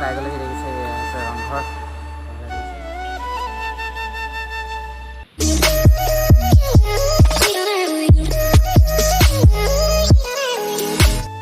পাই গ'লে দেখিছে এয়া হৈছে Rang Ghar.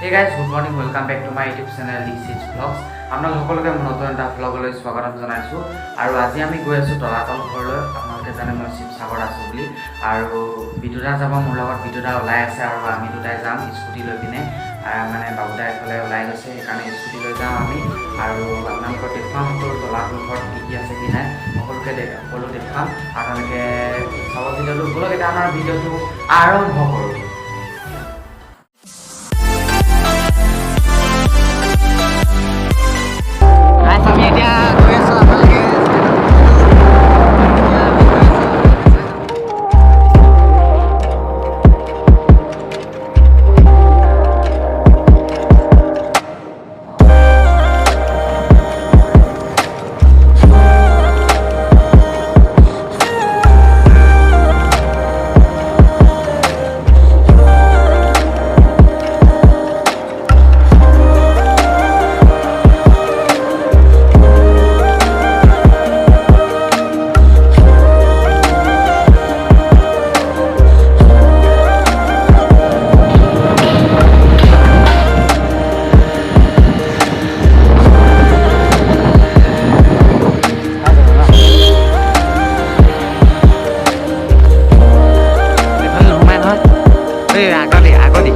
Hey guys, good morning, welcome back to my YouTube channel This is Vlogs। আপোনালোক সকলোকে মোৰ নতুন এটা ভ্লগলৈ স্বাগতম জনাইছোঁ। আৰু আজি আমি গৈ আছোঁ তলাতল ঘৰলৈ। আপোনালোকে জানে মই শিৱসাগৰত আছোঁ বুলি। আৰু বিদুদা যাব মোৰ লগত, বিদুদা ওলাই আছে আৰু আমি দুটাই যাম স্কুটি লৈ পিনে। মানে বাবুদা এফালে ওলাই গৈছে, সেইকাৰণে স্কুটি লৈ যাম আমি। আৰু আপোনালোকক দেখুৱাম সকলো তলাতল ঘৰত কি কি আছে কি নাই, সকলোকে সকলো দেখুৱাম। আপোনালোকে চাব ভিডিঅ'টো। ব'লক, এতিয়া আমাৰ ভিডিঅ'টো আৰম্ভ কৰোঁ। গাইছ, আমি এতিয়া গৈ আছোঁ। আপোনালোকে এতিয়া আমি গৈ আছোঁ। এইফালে নোসোমাই নহয়। এই আগদি আগদি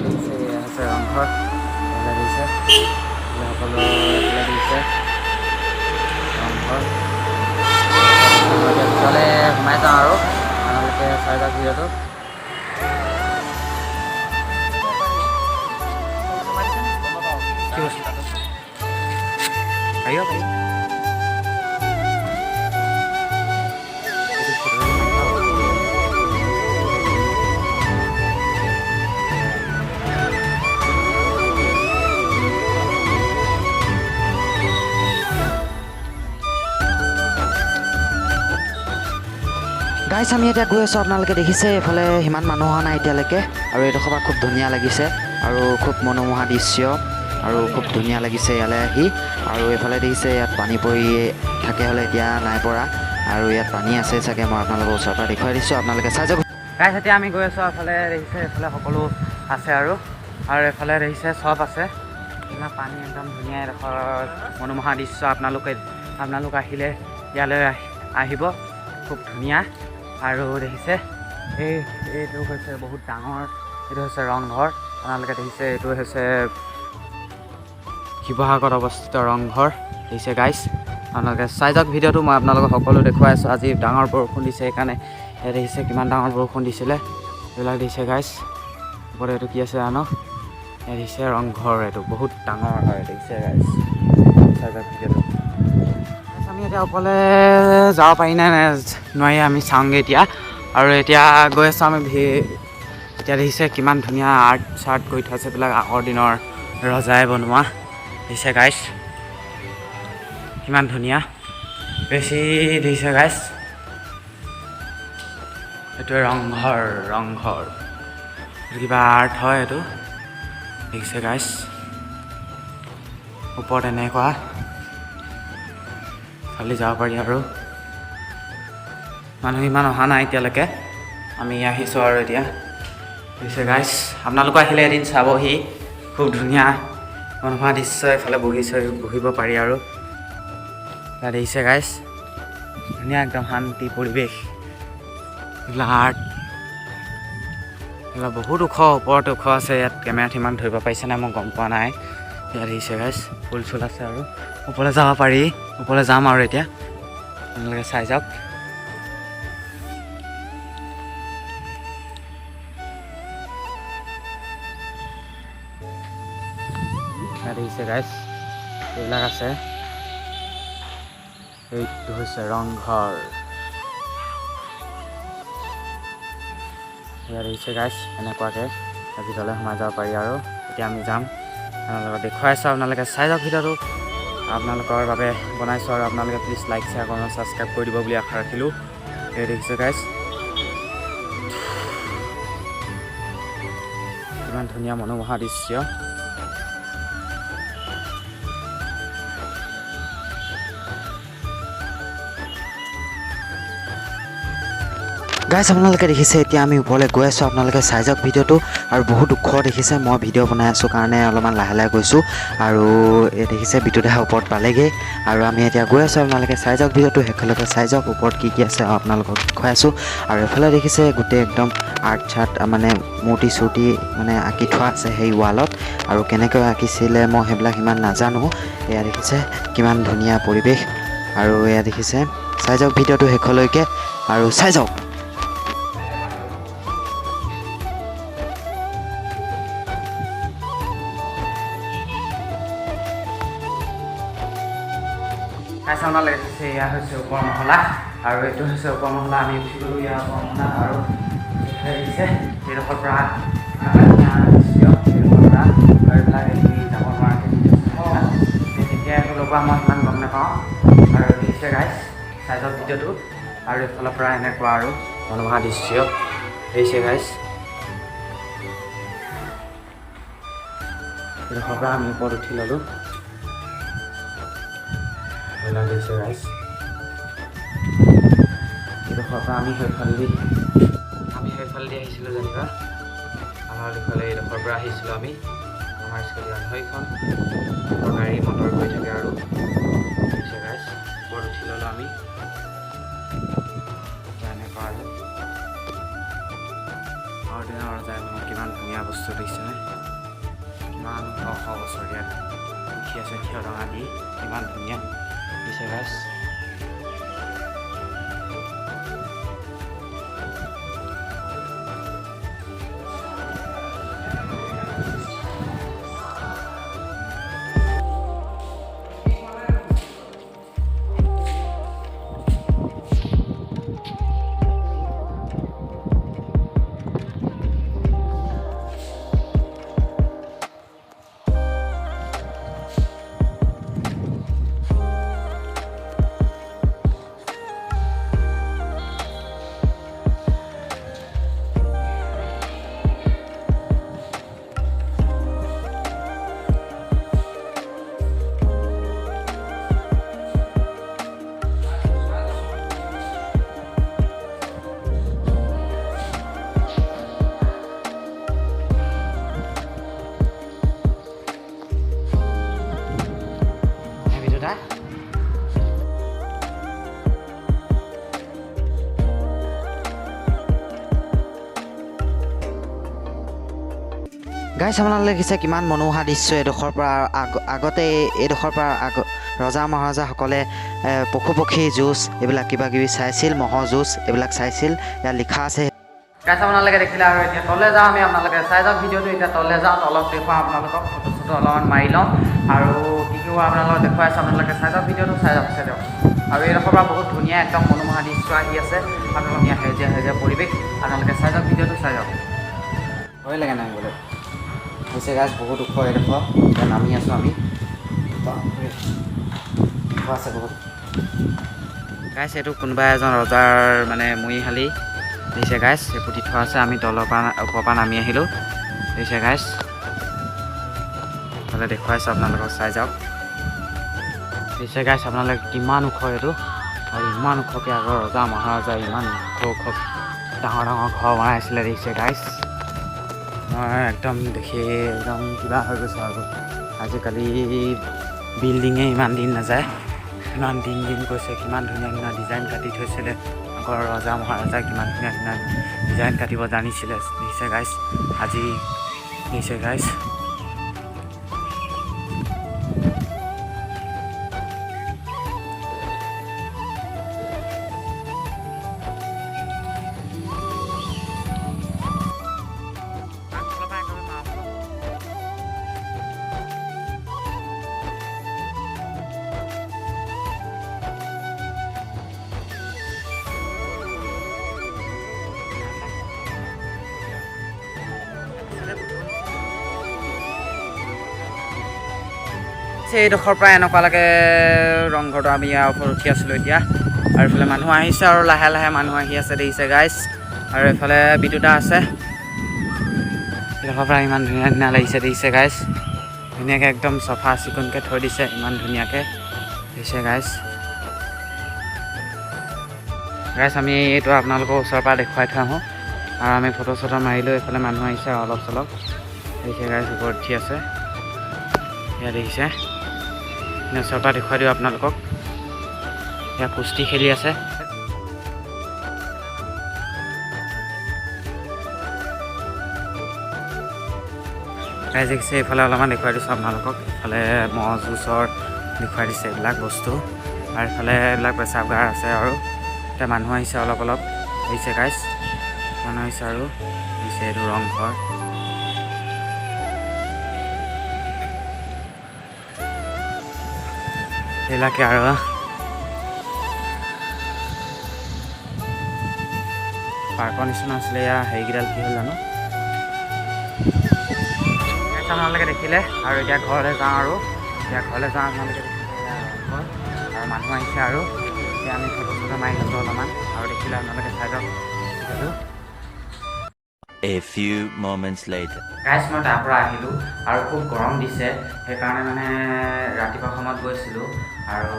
দেখিছে, এয়া হৈছে ৰংঘৰ। এইফালে দেখিছে, এইফালে সকলো, এইফালে দেখিছে ৰংঘৰ। এতিয়া ভিতৰলৈ সোমাই যাওঁ আৰু আপোনালোকে চাই যাওক ভিডিঅ'টো। কি বস্তু? পাৰিব পাৰিব। এইটো ফটো মাৰি থাকক। গাইছ, আমি এতিয়া গৈ আছোঁ। আপোনালোকে দেখিছে, এইফালে সিমান মানুহ অহা নাই এতিয়ালৈকে। আৰু এইডোখৰ পৰা খুব ধুনীয়া লাগিছে আৰু খুব মনোমোহা দৃশ্য আৰু খুব ধুনীয়া লাগিছে ইয়ালৈ আহি। আৰু এইফালে দেখিছে, ইয়াত পানী পৰি থাকে, হ'লে এতিয়া নাই পৰা। আৰু ইয়াত পানী আছে চাগে, মই আপোনালোকৰ ওচৰৰ পৰা দেখুৱাই দিছোঁ, আপোনালোকে চাই যাওক। গাইছ, এতিয়া আমি গৈ আছোঁ। এফালে দেখিছে, এইফালে সকলো আছে আৰু আৰু এইফালে দেখিছে চব আছে। এইবিলাক পানী, একদম ধুনীয়া এডোখৰ মনোমোহা দৃশ্য। আপোনালোক আহিলে ইয়ালৈ আহিব, খুব ধুনীয়া। আৰু দেখিছে, এইটো হৈছে বহুত ডাঙৰ, এইটো হৈছে ৰংঘৰ। আপোনালোকে দেখিছে, এইটো হৈছে শিৱসাগৰত অৱস্থিত ৰংঘৰ। দেখিছে গাইছ, আপোনালোকে চাই যাওক ভিডিঅ'টো। মই আপোনালোকক সকলো দেখুৱাই আছোঁ। আজি ডাঙৰ বৰষুণ দিছে, সেইকাৰণে ইয়াত দেখিছে কিমান ডাঙৰ বৰষুণ দিছিলে। এইবিলাক দিছে গাইছ। ওপৰত এইটো কি আছে জানো? ইয়াত দিছে ৰংঘৰ, এইটো বহুত ডাঙৰ হয়। দেখিছে গাইছ, চাই যাওক ভিডিঅ'টো। আমি এতিয়া অকলে যাব পাৰি নাই নাই নোৱাৰি, আমি চাওঁগৈ এতিয়া। আৰু এতিয়া গৈ আছোঁ আমি। এতিয়া দেখিছে কিমান ধুনীয়া আৰ্ট চাৰ্ট কৰি থৈছে, এইবিলাক আগৰ দিনৰ ৰজাই বনোৱা। দেখিছে গাইছ, কিমান ধুনীয়া বেছি। দেখিছে গাইছ, এইটোৱে ৰংঘৰ। ৰংঘৰ এইটো কিবা আৰ্ট হয় এইটো। দেখিছে গাইছ, ওপৰত এনেকুৱা খালি যাব পাৰি। আৰু মানুহ ইমান অহা নাই এতিয়ালৈকে, আমি আহিছোঁ আৰু এতিয়া। দেখিছে গাইছ, আপোনালোকো আহিলে এদিন চাবহি, খুব ধুনীয়া মনোমোহা দৃশ্য। এইফালে বহিব পাৰি। আৰু ইয়াত দেখিছে গাইছ, ধুনীয়া একদম শান্তি পৰিৱেশ। এইবিলাক আৰ্ট, এইবিলাক বহুত ওখ, ওপৰত ওখ আছে। ইয়াত কেমেৰাত সিমান ধৰিব পাৰিছে নাই মই গম পোৱা নাই। ইয়াত দেখিছে গাইছ, ফুল চুল আছে আৰু ওপৰলৈ যাব পাৰি। ওপৰলৈ যাম আৰু এতিয়া আপোনালোকে চাই যাওক। ইয়াত দেখিছে গাইছ, এইবিলাক আছে। এইটো হৈছে ৰংঘৰ। ইয়াত দেখিছে গাইছ, এনেকুৱাকৈ ভিতৰলৈ সোমাই যাব পাৰি। আৰু এতিয়া আমি যাম, আপোনালোকক দেখুৱাইছোঁ। আপোনালোকে চাই যাওক ভিডিঅ'টো, আপোনালোকৰ বাবে বনাইছোঁ। আৰু আপোনালোকে please like, share, comment, subscribe কৰি দিব বুলি আশা ৰাখিলোঁ। এই দেখিছে গাইছ, কিমান ধুনীয়া মনোমোহা দৃশ্য। গাইছ, আপোনালোকে দেখিছে এতিয়া আমি ওপৰলৈ গৈ আছোঁ। আপোনালোকে চাই যাওক ভিডিঅ'টো। আৰু বহুত ওখ দেখিছে, মই ভিডিঅ' বনাই আছোঁ কাৰণে অলপমান লাহে লাহে গৈছোঁ। আৰু এই দেখিছে বিদ্যুৎ দা ওপৰত পালেগৈ আৰু আমি এতিয়া গৈ আছোঁ। আপোনালোকে চাই যাওক ভিডিঅ'টো, শেষলৈকে চাই যাওক, ওপৰত কি কি আছে আপোনালোকক দেখুৱাই আছোঁ। আৰু এফালে দেখিছে গোটেই একদম আৰ্ট চাৰ্ট মানে মূৰ্তি চূৰ্তি মানে আঁকি থোৱা আছে সেই ৱালত। আৰু কেনেকৈ আঁকিছিলে মই সেইবিলাক ইমান নাজানো। এয়া দেখিছে কিমান ধুনীয়া পৰিৱেশ। আৰু এয়া দেখিছে, চাই যাওক ভিডিঅ'টো শেষলৈকে আৰু চাই যাওক। গাইছ, আপোনালোকে দেখিছে এয়া হৈছে ওপৰ মহলা আৰু এইটো হৈছে ওপৰ মহলা। আমি উঠি গ'লোঁ ইয়াৰ ওপৰ মহলা। আৰু এইফালে দেখিছে এইডোখৰ পৰা ধুনীয়া দৃশ্য এইডোখৰ পৰা। আৰু এইবিলাক এইখিনি যাব নোৱাৰাকৈ দি থৈছে। কেতিয়া এইটো লগোৱা মই সিমান গম নাপাওঁ। আৰু দেখিছে গাইছ, চাই যাওক ভিডিঅ'টো। আৰু এইফালৰ পৰা এনেকুৱা আৰু মনোমোহা দৃশ্য দেখিছে গাইছ। এইডোখৰ পৰা আমি ওপৰত উঠি ল'লোঁ। এইবিলাক দেখিছে গাইছ, এইডোখৰ পৰা আমি সেইফালেদি আহিছিলোঁ যেনিবা। আমাৰ এইফালে এইডোখৰ পৰা আহিছিলোঁ আমি। আমাৰ স্কুটিখন সেইখন, গাড়ী মটৰ গৈ থাকে। আৰু দেখিছে গাইছ, ওপৰত উঠি ল'লোঁ আমি। এনেকুৱা আৰু আগৰ দিনৰ ৰজাই বনোৱা কিমান ধুনীয়া বস্তু দেখিছেনে? কিমান শ শ বছৰীয়া উঠি আছে থিয় দঙা দি, কিমান ধুনীয়া দিছে গাইছ। বিদুদা, গাইছ, আপোনালোকে দেখিছে কিমান মনোমোহা দৃশ্য এইডোখৰ পৰা। আগতে এইডোখৰ পৰা ৰজা মহাৰজাসকলে পশু পক্ষী যুঁজ এইবিলাক কিবা কিবি চাইছিল, ম'হৰ যুঁজ এইবিলাক চাইছিল, ইয়াত লিখা আছে। গাইছ, আপোনালোকে দেখিলে। আৰু এতিয়া তলে যাওঁ আমি, আপোনালোকে চাই যাওক ভিডিঅ'টো। এতিয়া তলে যাওঁ, তলত দেখুৱাওঁ আপোনালোকক, ফটো চটো অলপমান মাৰি লওঁ আৰু কি কি আপোনালোকক দেখুৱাই আছোঁ। আপোনালোকে চাই যাওক ভিডিঅ'টো, চাই যাওক, চাই যাওক। আৰু এইডোখৰ পৰা বহুত ধুনীয়া একদম মনোমোহা দৃশ্য আহি আছে আপোনালোক। ধুনীয়া সেউজীয়া সেউজীয়া পৰিৱেশ। আপোনালোকে চাই যাওক ভিডিঅ'টো, চাই যাওক। ভয় লাগে নামিবলৈ হৈছে গাছ, বহুত ওখ এইডোখৰ। এতিয়া নামি আছোঁ আমি। বাপৰে, ওখ আছে বহুত গাইছ। এইটো কোনোবা এজন ৰজাৰ মানে মৰিশালি দিছে গাইছ, এই পুতি থোৱা আছে। আমি তলৰ পৰা ওপৰৰ পৰা নামি আহিলোঁ দিছে গাইছ। এইফালে দেখুৱাইছোঁ আপোনালোকক, চাই যাওক দিছে গাইছ। আপোনালোকে কিমান ওখ এইটো। আৰু ইমান ওখকৈ আগৰ ৰজা মহাৰজাই ইমান ওখ ওখ ডাঙৰ ডাঙৰ ঘৰ বনাইছিলে দেখিছে গাইছ। মই একদম দেখি একদম কিবা হৈ গৈছোঁ। আৰু আজিকালি বিল্ডিঙে ইমান দিন নাযায়, ইমান দিন দিন গৈছে। কিমান ধুনীয়া ধুনীয়া ডিজাইন কাটি থৈছিলে আগৰ ৰজা মহাৰজাই, কিমান ধুনীয়া ধুনীয়া ডিজাইন কাটিব জানিছিলে দেখিছে গাইছ। আজি দেখিছে গাইছ। এইডোখৰ পৰা এনেকুৱা লাগে ৰংঘৰটো। আমি ইয়াৰ ওপৰত উঠি আছিলোঁ এতিয়া। আৰু এইফালে মানুহ আহিছে আৰু লাহে লাহে মানুহ আহি আছে দেখিছে গাইছ। আৰু এইফালে বিদ্যুতা আছে। এইডোখৰ পৰা ইমান ধুনীয়া ধুনীয়া লাগিছে দেখিছে গাইছ। ধুনীয়াকৈ একদম চফা চিকুণকৈ থৈ দিছে, ইমান ধুনীয়াকৈ দেখিছে গাইছ। গাইছ, আমি এইটো আপোনালোকৰ ওচৰৰ পৰা দেখুৱাই থৈ আহোঁ। আৰু আমি ফটো চটো মাৰিলোঁ। এইফালে মানুহ আহিছে অলপ চলপ। দেখিছে গাইছ, ওপৰত উঠি আছে। এয়া দেখিছে, এনে ওচৰৰ পৰা দেখুৱাই দিওঁ আপোনালোকক। এয়া কুস্তি খেলি আছে। গাইজ, দেখিছে, এইফালে অলপমান দেখুৱাই দিছোঁ আপোনালোকক। এইফালে ম'হ যুঁজৰ দেখুৱাই দিছে এইবিলাক বস্তু। আৰু এইফালে এইবিলাক পেচাবগাৰ আছে। আৰু এতিয়া মানুহ আহিছে অলপ অলপ। আহিছে গাইজ, মানুহ আহিছে। আৰু দিছে এইটো ৰংঘৰ। এইবিলাকে আৰু পাৰ্কৰ নিচিনা আছিলে। এয়া হেৰিকেইডাল কি হ'ল জানো? Guys, আপোনালোকে দেখিলে। আৰু এতিয়া ঘৰলৈ যাওঁ। আৰু এতিয়া ঘৰলৈ যাওঁ। আপোনালোকে দেখিলে এয়া ৰংঘৰ আৰু মানুহ আহিছে। আৰু এতিয়া আমি ফটো চটো মাৰি লৈছোঁ অলপমান। আৰু দেখিলে আপোনালোকে, চাই যাওক ভিডিঅ'টো। A few moments later. গাইছ, মই তাৰ পৰা আহিলোঁ আৰু খুব গৰম দিছে। সেইকাৰণে মানে ৰাতিপুৱা সময়ত গৈছিলোঁ আৰু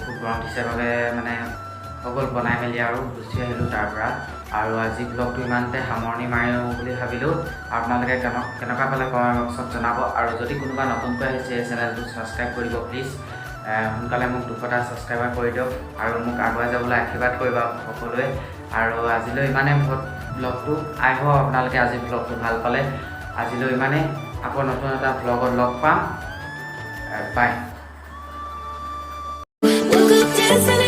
খুব গৰম দিছে বাবে মানে হৈ গ'ল, বনাই মেলি আৰু গুচি আহিলোঁ তাৰ পৰা। আৰু আজি ব্লগটো ইমানতে সামৰণি মাৰোঁ বুলি ভাবিলোঁ। আপোনালোকে কেনেকুৱা পালে কমেণ্ট বক্সত জনাব। আৰু যদি কোনোবা নতুনকৈ আহিছে, এই চেনেলটো ছাবস্ক্ৰাইব কৰিব প্লিজ। সোনকালে মোক 200টা ছাবস্ক্ৰাইবাৰ কৰি দিয়ক আৰু মোক আগুৱাই যাবলৈ আশীৰ্বাদ কৰিব সকলোৱে। আৰু আজিলৈ ইমানেই ব্লগটো। আই হোপ আপোনালোকে আজি ব্লগটো ভাল পালে। আজিলৈ ইমানেই। আকৌ নতুন এটা ব্লগত লগ পাম। বাই। We'll go dancing.